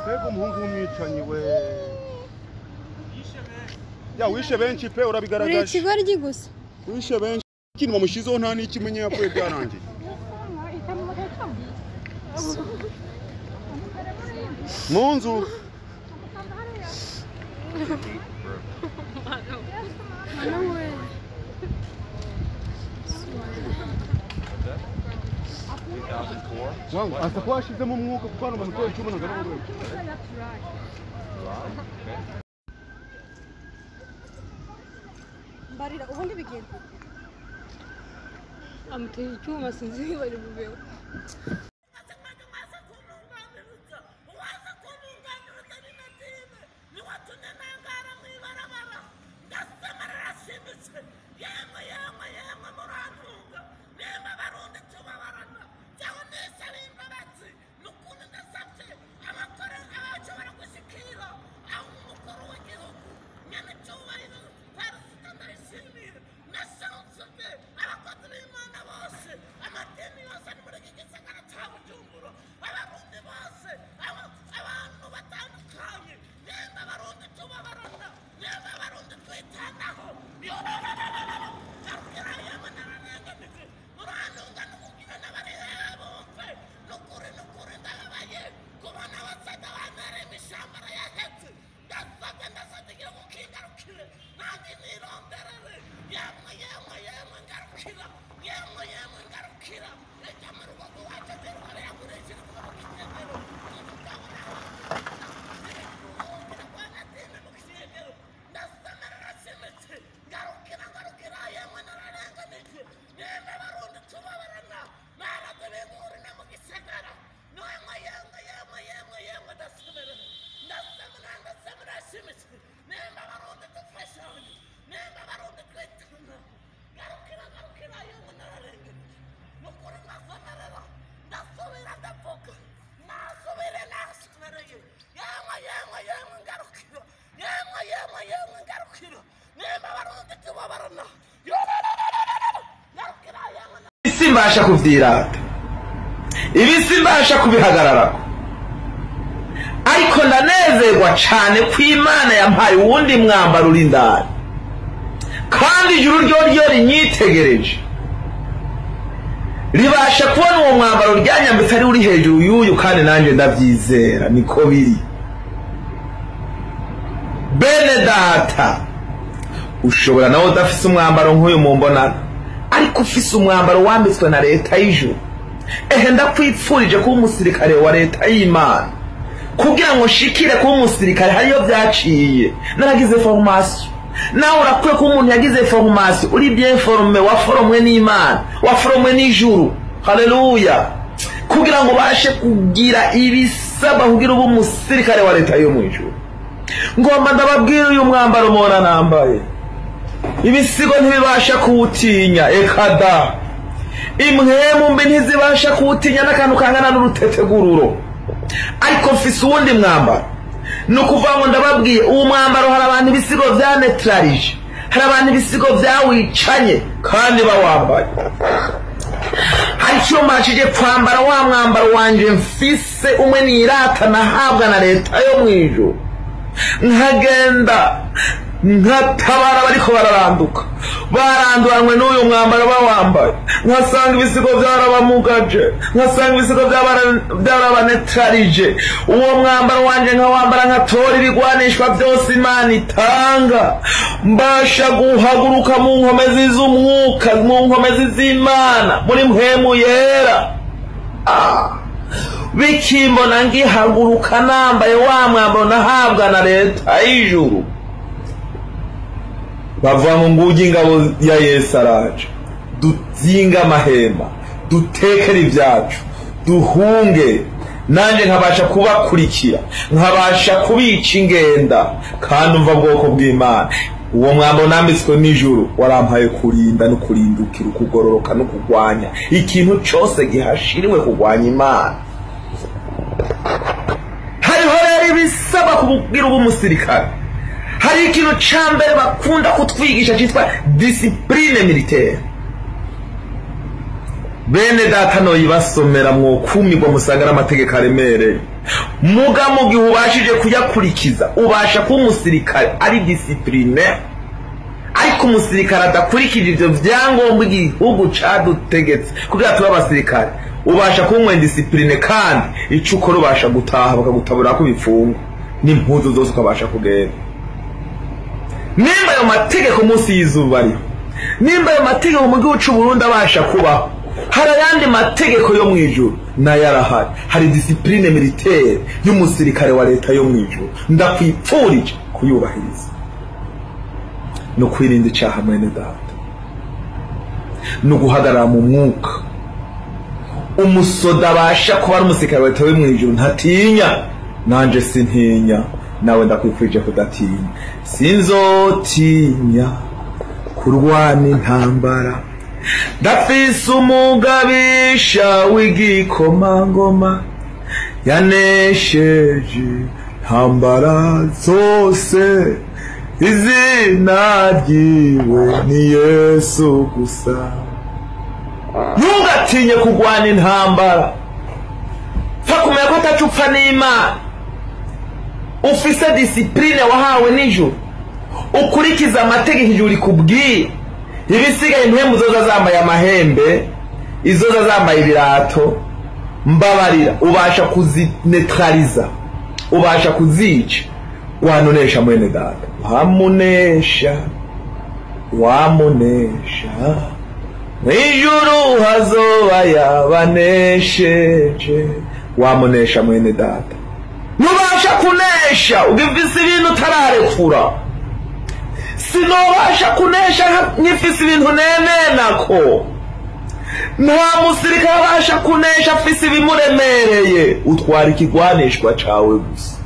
Mbega umuhungu w'umwicanyi we. Ya wishe benshi pe urabigaragaje. Uri ikigoryi gusa. Wishe benshi. Ikintu bamushizeho nta n'ikimenye yapfuye byarangiye. Mu nzu. Wangu asa ko ashizemo umwuka kuko hano bamutoye icyuma ntabwo ari urwego. Mbarira ubundi bigenda. Amuteye icyuma sinzi bari bubeho. Simbasha kuvyirata, ibi simbasha kubihagararako, ariko ndanezerwa cane ko Imana yampaye uwundi mwambaro uri indani, kandi ijuru ryo rinyitegereje ribasha kubona uwo mwambaro ryanyambitse ari uri hejuru y'uyu, kandi nanjye ndavyizera niko biri. Bene data, ushobora nawe udafise umwambaro nk'uyu mumbonana, ariko ufise umwambaro wambitswe na leta y'ijuru. Ehe, ndakwipfurije kuba umusirikare wa leta y'Imana. Kugira ngo nshikire kuba umusirikare hariyo vyaciye, naragize formation. Nawe urakwiye kuba umuntu yagize formation, uri bien formé, waforomwe n'Imana, waforomwe n'ijuru. Haleluya! Kugira ngo ubashe kugira ibisabwa kugira ube umusirikare wa leta yo mw'ijuru. Ngomba ndababwira uyu mwambaro mubona nambaye, ibisigo ntibibasha kuwutinya, ekada imwemu mbi ntizibasha kuwutinya n'akantu kangana n'urutetegururo. Ariko mfise uwundi mwambaro. Ni ukuvuga ngo ndababwiye uwo mwambaro, hari abantu ibisigo vyanetrarije, hari abantu ibisigo vyawicanye kandi bawambaye. Hari icyo mbashije kwambara wa mwambaro wanje mfise umwe nirata nahabwa na leta yo mw'ijuru, nkagenda nkatabara bariko bararanduka, baranduranwe n'uyu mwambaro bawambaye, nkasanga ibisigo byarabamugaje, nkasanga ibisigo byarabanetrarije. Uwo mwambaro wanje nkawambara nkatora ibigwanishwa byose Imana itanga, mbasha guhaguruka mu nkomezi z'umwuka, mu nkomezi z'Imana, muri mpwemu yera. Bikimbona ngihaguruka nambaye wa mwambaro nahabwa na leta y'ijuru. Bavuga ngo ngugi ingabo ya Yesu araje, duzinga amahema, dutekere ibyacu, duhunge. Nanjye nkabasha kubakurikira, nkabasha kubica ingenda, kandi umva bwoko bw'Imana. Uwo mwambaro nambitswe n'ijuru warampaye kurinda no kurindukira, ukugororoka no kugwanya ikintu cyose gihashiriwe kugwanya Imana. Hariho rero ibisaba kugira ube umusirikare. Hari ikintu ca mbere bakunda kutwigisha cyitwa discipline militaire. Bene data noyibasomera mwokumirwa, musanga ari amategeko aremereye. Muga mu gihe ubashije kuyakurikiza, ubasha kuba umusirikare ari discipline. Ariko umusirikare adakurikije ivyo vyangombwa igihugu cadutegetse kugira tube abasirikare, ubasha kuba umu indiscipliné, kandi ico ukora ubasha gutaha bakagutabura ko ibipfungo n'impuzu zose, ukabasha kugenda. Nimba ayo mategeko munsi y'izuba ariho, nimba ayo mategeko mu gihugu c'u Burundi abasha kubaho, hari ayandi mategeko yo mu ijuru nayo arahari. Hari discipline militaire y'umusirikare wa leta yo mu ijuru. Ndakwipfurije kuyubahiriza no kwirinda icaha, mwene data, no guhagarara mu mwuka. Umusoda abasha kuba ari umusirikare wa leta yo mu ijuru ntatinya. Nanje sintinya, nawe ndakwifurije kudatinya. Sinzotinya kurwana intambara, ndafise umugabisha w'igikomangoma yanesheje ntambara zose, izina ryiwe ni Yesu gusa. Ntugatinye kurwana intambara, pfa kumenya ko ataca upfa n'Imana, ufise discipline wahawe n'ijuru, ukurikiza amategeko ijuru rikubwiye. Ibisigaye, impembu zoza zambaye amahembe, izoza zambaye ibirato, mbabarira, ubasha kuzinetraliza, ubasha kuzica. Wanunesha, mwene data, wamunesha, wamunesha mwijuru hazoba yabanesheje. Wamunesha, mwene data. Ntubasha kunesha ugifise ibintu utararekura. Sinobasha kunesha nkifise ibintu nenenako. Nta musirikare abasha kunesha afise ibimuremereye. Utwara ikigwanishwa cawe gusa.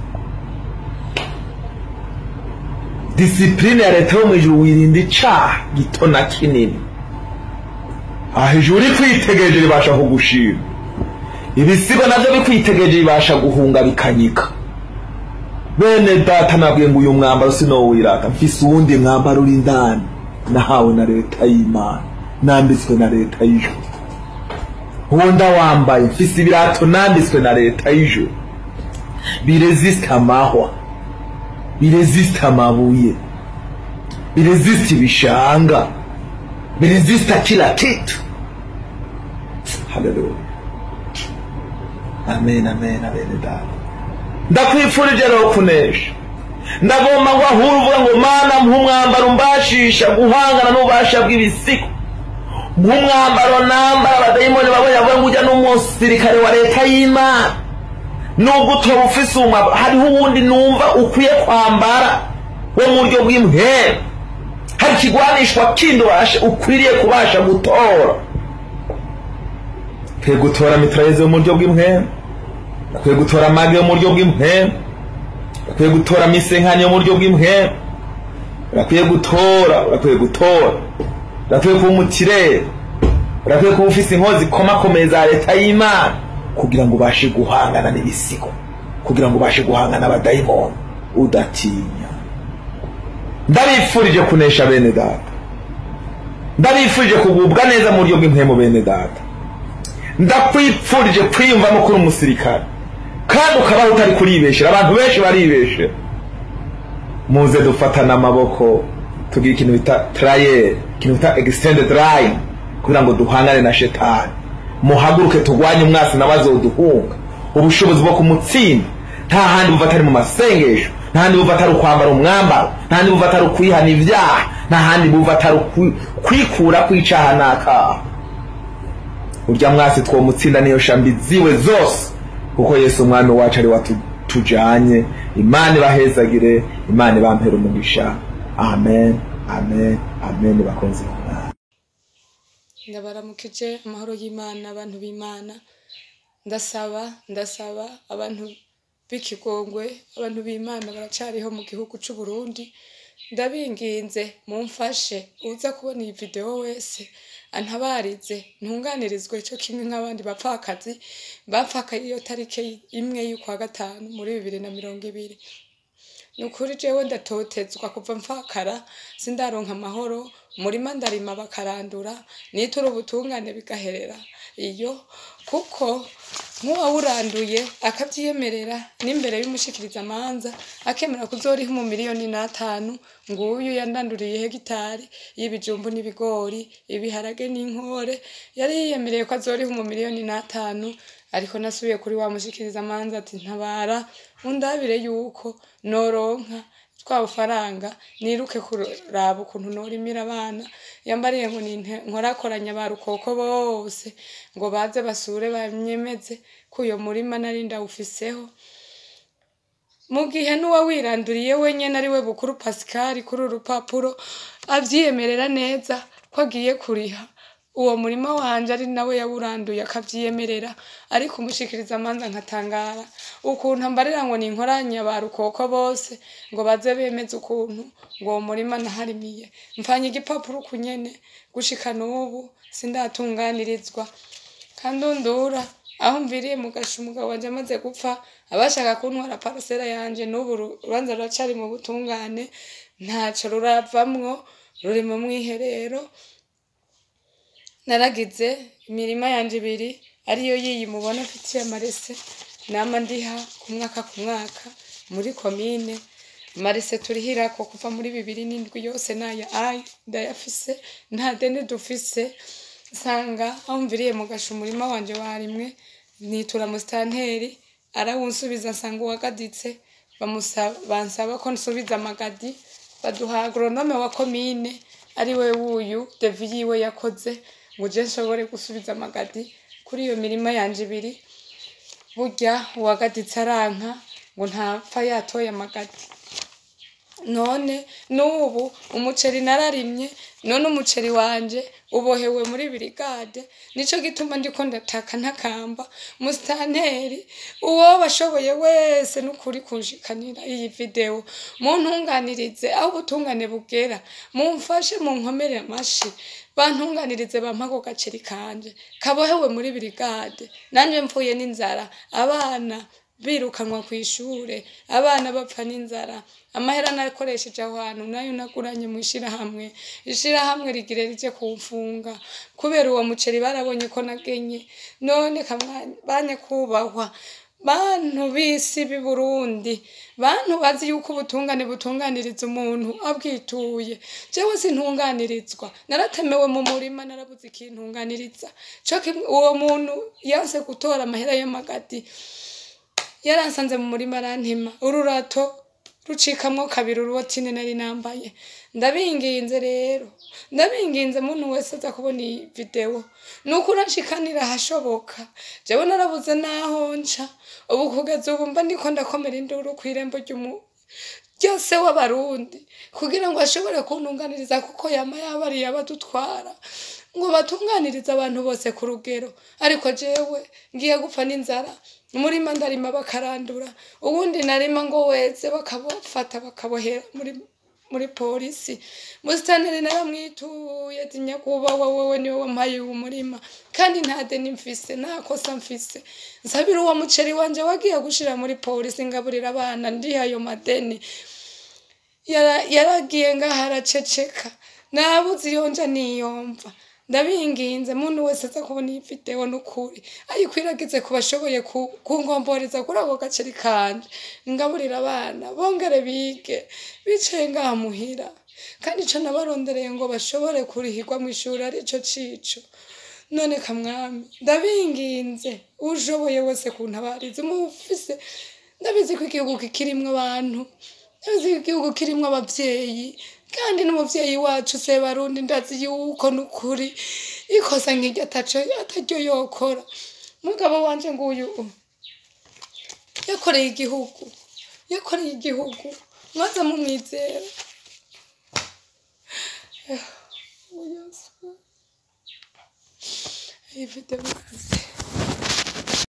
Discipline ya leta yo mwijuru, wirinda icaha gito na kinini. Aho ijuru rikwitegereje ribasha kugushima, ibisigo navyo bikwitegereje bibasha guhunga bikanyika. Bene data, nabwiye ngo uyu mwambaro sinowirata, mfise uwundi mwambaro uri indani nahawe na leta y'Imana, nambitswe na leta y'ijuru. Uwo ndawambaye, mfise ibirato nambitswe na leta y'ijuru, biresista amahwa, biresista amabuye, biresista ibishanga, biresista kila kitu. Haleluya, amen, amen. Bene data, ndakwifurije rero kunesha. Ndagomba ngo ahure uvuga ngo: "Mana, mpa umwambaro umbashisha guhangana n'ububasha bw'ibisigo, mpa umwambaro nambara abadayimoni babonye bavuga ngo ujya n'umusirikare wa leta y'Imana." Nubwo utoba ufise umwambaro, hariho uwundi numva ukwiye kwambara wo mu buryo bw'impwemu. Hari ikigwanishwa kindi ukwiriye kubasha gutora. Ukwiye gutora mitrailleuses yo mu buryo bw'impwemu, ukwiye gutora mage yo mu buryo bw'impwemu, urakwiye gutora misenkani yo mu buryo bw'impwemu, urakwiye gutora, urakwiye gutora, urakwiye kuba umutirere, urakwiye kuba ufise inkozi ikomakomeye za leta y'Imana kugira ngo ubashe guhangana n'ibisigo, kugira ngo ubashe guhangana n'abadayimoni udatinya. Ndabifurije kunesha, bene data. Ndabifurije kugubwa neza mu buryo bw'impwemu, bene data. Ndakwipfurije kwiyumvamo kuri umusirikare kandi ukabaho utari kuribeshera. Abantu benshi baribeshera. Muze dufatane amaboko, tugira ikintu bita tirailleur, ikintu bita extended line, kugira ngo duhangane na shetani. Muhaguruke turwanye umwasi, nawe azoduhunga. Ubushobozi bwo kumutsinda nta handi buva atari mu masengesho, nta handi buva atari ukwambara umwambaro, nta handi buva atari ukwihana ibyaha, nta handi buva atari kwikura kw'icaha n'akaha. Urya mwasi twomutsinda niyo shambi ziwe zose, kuko Yesu umwami wacu ari watujanye. Imana ibahezagire, Imana ibampere umugisha. Amen, amen, amen, bakunzi b'Imana. Ndabaramukije, amahoro y'Imana, abantu b'Imana. Ndasaba, ndasaba abantu b'ikigongwe, abantu b'Imana baracariho mu gihugu c'u Burundi. Ndabinginze mumfashe, uza kubona iyi video wese antabarize, ntunganirizwe co kimwe nk'abandi bapfakazi bapfakaye iyo tarike 1 y'ukwa gatanu muri 2020. Ni ukuri jewe ndatotezwa kuva mfakara, sindaronka amahoro. Umurima ndarima bakarandura, nitura ubutungane bigaherera iyo, kuko nk'uwawuranduye akavyiyemerera n'imbere y'umushikirizamanza akemera kuzoriha 1,5 miliyoni. Nguyu yandanduriye hegitari y'ibijumbu n'ibigori, ibiharage n'inkore, yari yiyemereye ko azoriha 1,5 miliyoni. Ariko nasubiye kuri wa mushikirizamanza ati: "Ntabara undabire yuko noronka twa bufaranga, niruke kuraba ukuntu norimira abana." Yambariye ngo nkorakoranya ba rukoko bose ngo baze basure banyemeze ko uyo murima nari ndawufiseho, mu gihe n'uwawiranduriye wenyene ari we Bukuru Pascal, kuri uru rupapuro avyiyemerera neza ko agiye kuriha uwo murima wanje, ari nawe yawuranduye akavyiyemerera. Ariko umushikirizamanza nkatangara ukuntu ambarira ngo ninkoranye ba rukoko bose ngo baze bemeze ukuntu ngo uwo murima naharimiye. Mfanye igipapuro ukunyene, gushika n'ubu sindatunganirizwa. Kandi undura aho mviriye mu gasho, umugabo wanje amaze gupfa, abashaka kuntwara parcelle yanje, n'ubu urubanza ruracari mu butungane, ntaco ruravamwo, ruri mu mwiherero. Naragize imirima yanje ibiri, ariyo yiyi mubona mfitiye amarese, nama ndiha ku mwaka ku mwaka muri komine. Amarese turihirako kuva muri 2007 yose naya ayi ndayafise, nta deni dufise. Nsanga aho mviriye mu gasho umurima wanje warimwe, nitura musitanteri arawunsubiza, nsanga uwagaditse bansaba ko nsubiza amagadi, baduha agronome wa komine ari we wuyu devis yiwe yakoze ngo je nshobore gusubiza amagadi kuri iyo mirima yanje ibiri. Burya uwagaditse aranka ngo ntapfa yatoye amagadi. None n'ubu umuceri nararimye, none umuceri wanje ubohewe muri brigade. Nico gituma ndiko ndataka ntakamba musitanteri, uwo bashoboye wese n'ukuri kunshikanira iyi video, muntunganirize aho ubutungane bugera, mumfashe munkomere amashi, bantunganirize, bampe ako gaceri kanje kabohewe muri brigade. Nanje mpfuye n'inzara, abana birukanwa kw'ishure, abana bapfa n'inzara. Amahera nakoresheje aho hantu nayo naguranye mw'ishirahamwe, ishirahamwe rigire rije kumfunga kubera uwo muceri barabonye ko nagenye. None banyakubahwa bantu b'isi b'i Burundi, bantu bazi yuko ubutungane butunganiriza umuntu abwituye, jewe sintunganirizwa. Naratemewe mu murima, narabuze ikintunganiriza. Co kimwe uwo muntu yanse gutora amahera y'amagadi, yaransanze mu murima arantema ururato rucikamwo kabiri urubotine nari nambaye. Ndabinginze rero, ndabinginze, muntu wese aza kubona iyi video, nuko uranshikanira ahashoboka. Jewe narabuze naho nca. Ubu kugeza ubu mba ndiko ndakomera induru kw'irembo ry'umu ryose w'Abarundi kugira ngo ashobore kuntunganiriza, kuko yama yabariye abadutwara ngo batunganirize abantu bose ku rugero. Ariko jewe ngiye gupfa n'inzara. Umurima ndarima bakarandura, uwundi narima ngo weze bakabafata bakabohera muri polisi. Musitanteri naramwituye ati: "Nyakubahwa, wewe niwe wampaye uwu murima kandi nta deni mfise, nta kosa mfise. Nsabira uwo muceri wanje wagiye gushira muri polisi, ngaburira abana, ndiha ayo madeni." Yaragiye ngaho araceceka, nabuze iyo nja niyomva. Ndabinginze, muntu wese aza kubona iyi video, n'ukuri ayikwiragize ku bashoboye kungomboreza kuri ako gaceri kanje, ngaburira abana bongere bige bicaye ngaha muhira, kandi ico nabarondereye ngo bashobore kurihirwa mw'ishuri arico cico. None kamwami, ndabinginze, ushoboye wese kuntabariza mufise. Ndabizi ko igihugu kikirimwo abantu, ndabizi ko igihugu kirimwo abavyeyi, kandi n'umuvyeyi wacu Sebarundi ndazi yuko n'ukuri ikosa nk'iryo ataco ataryo yokora. Mugabo wanje nguyu yakoreye igihugu, yakoreye igihugu, mwaza mumwizera. Yesu, iyi video.